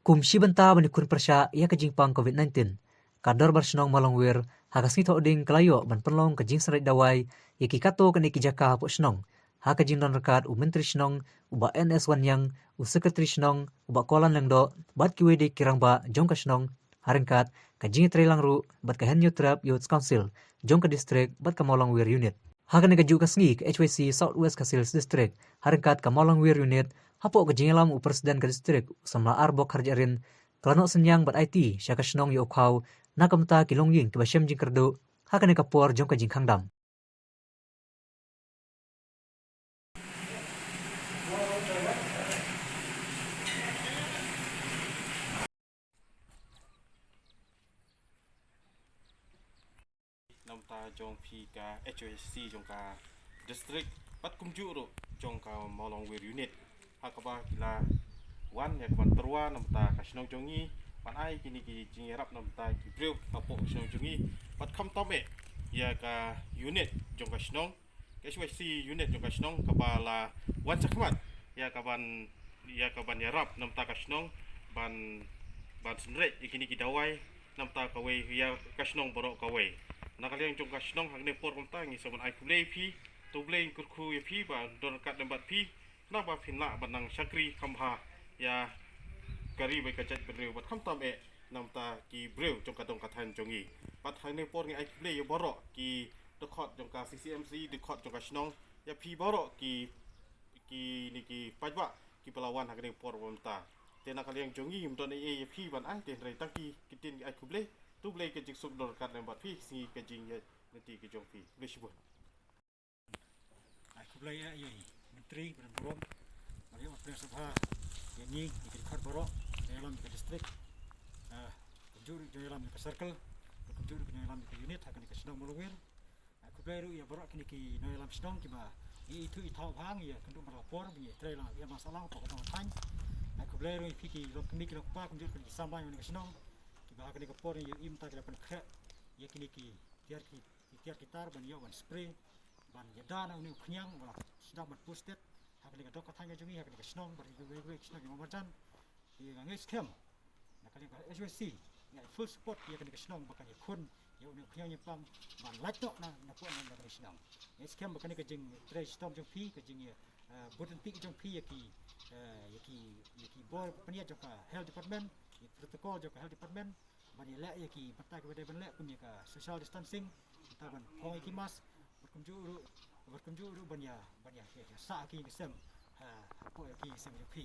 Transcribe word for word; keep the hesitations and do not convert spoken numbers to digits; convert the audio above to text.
Kum shi bynta ban ïakhun pyrshah ïa ka jingpang covid nineteen, ka Dorbar Shnong Mawlangwir ha ka Sngi Thohdieng ka la ïoh ban pynlong ka jingsynreit dawai ïa ki katto katne ki jaka hapoh shnong, ha ka jingdon ryngkat u Myntri Shnong u Bah N S Wanniang, u Secretary Shnong u Bah Kolan Lyngdoh bad kiwei de ki rangbah jong ka shnong, ha ryngkat ka jingïatreilang ruh bad ka Hynñiewtrep Youth Council jong ka district bad ka Mawlangwir Unit. Ha kane kajuh ka sngi ka H Y C South West Khasi Hills District ha ryngkat ka Mawlangwir Unit, hapoh ka jingïalam u President ka district u Samla Arbok Kharjahrin, ka la noh synñiang bad aiti sha ka shnong ïa u khaw na ka bynta ki longïing kiba shem jingkyrduh ha kane ka por jong ka jingkhang dam. Na ka bynta jong phi ka H Y C jong ka district bad kumjuh ruh jong ka Mawlangwir Unit, ha kaba ki la wan ïa ka ban tyrwa na ka bynta ka shnong jong ngi, ban ai kine ki jingïarap na ka bynta ki briew hapoh ka shnong jong ngi, bad khamtam eh ïa ka unit jong ka shnong, ka H Y C unit jong ka shnong kaba la wan shakhmat ïa ka ban, ïa ka ban ïarap na ka bynta ka shnong ban, ban synreit ïa kine ki dawai na ka bynta kawei ïa ka shnong baroh kawei. Na ka liang jong ka shnong ha kane ka por kumta ngi sngewbha ban ai khublei ïa phi, to U Blei un kyrkhu ïa phi ba don ryngkat lem bad phi, khnang ba phin lah ban nang shakri kham bha ïa ka ri bad ka jaitbynriew bad khamtam eh na ka bynta ki briew jong ka dong ka thaiñ jong ngi. Bad ha kane ka por ngi ai khublei ïa baroh ki dkhot jong ka C C M C, dkhot jong ka shnong, ïa phi baroh ki, kine ki paidbah kiba la wan ha kane ka por ba mynta. Te na ka liang jong ngi ngim don ei ei ïa phi ban ai, te hynrei tang ki ktien ai khublei. To U Blei ka jingsuk don ryngkat lem bad phi, sngi ka jingïaid lynti ka jong phi. Khublei shibun. Ai khublei ïa i Myntri ba don burom, ba ïa u Prime Sabha, ïa ngi, ïa ki dkhot baroh ki nongïalam ïa ka district. Ah, kumjuh ruh ki nongïalam ïa ka circle, kumjuh ruh ki nongïalam ïa ka unit ha kane ka shnong Mawlangwir. Ai khublei ruh ïa baroh kine ki nongïalam shnong kiba ïa ithuh ithaw bha ïa ka kynduh mar la por ba ngi trei lang ïa ma sah lang hapoh ka dong ka thaiñ. Ai khublei ruh ïa phi ki longkmie ki longkpa kumjuh ruh ki samla jong kane ka shnong, kiba ha kane ka por ïa i mynta ki la pynkhreh ïa kine ki tiar ki, ki tiar ki tar ban ïoh ban spray, ban ïada na une u khñiang uba la sdang ban posted ha kane ka dong ka thaiñ ka jong ngi, ha kane ka shnong bad ha kiwei kiwei ki shnong kiba marjan. Te nga ngeit skhem na ka liang ka H Y C ngi ai full support ïa kane ka shnong ba kan ïakhun ïa une u khñiang ñiapam ban lait noh na, na poh na kane ka shnong. Nga ngeit skhem ba kane ka jingtrei shitom jong phi, ka jing, eh, bud ryntih jong phi ïa ki, eh, ïa ki, ïa ki bor pynïaid jong ka health department, ïa ki protocol jong ka health department, ban ïaleh ïa ki bynta kiba dei ban leh kum ïa ka social distancing, bynta ban phong ïa ki mask, bad kumjuh ruh, bad kumjuh ruh ban ïa, ban ïa, ïa, ïa sah ïa ki ïing ki sem, ha, hapoh ïa ki ïing ki sem jong phi.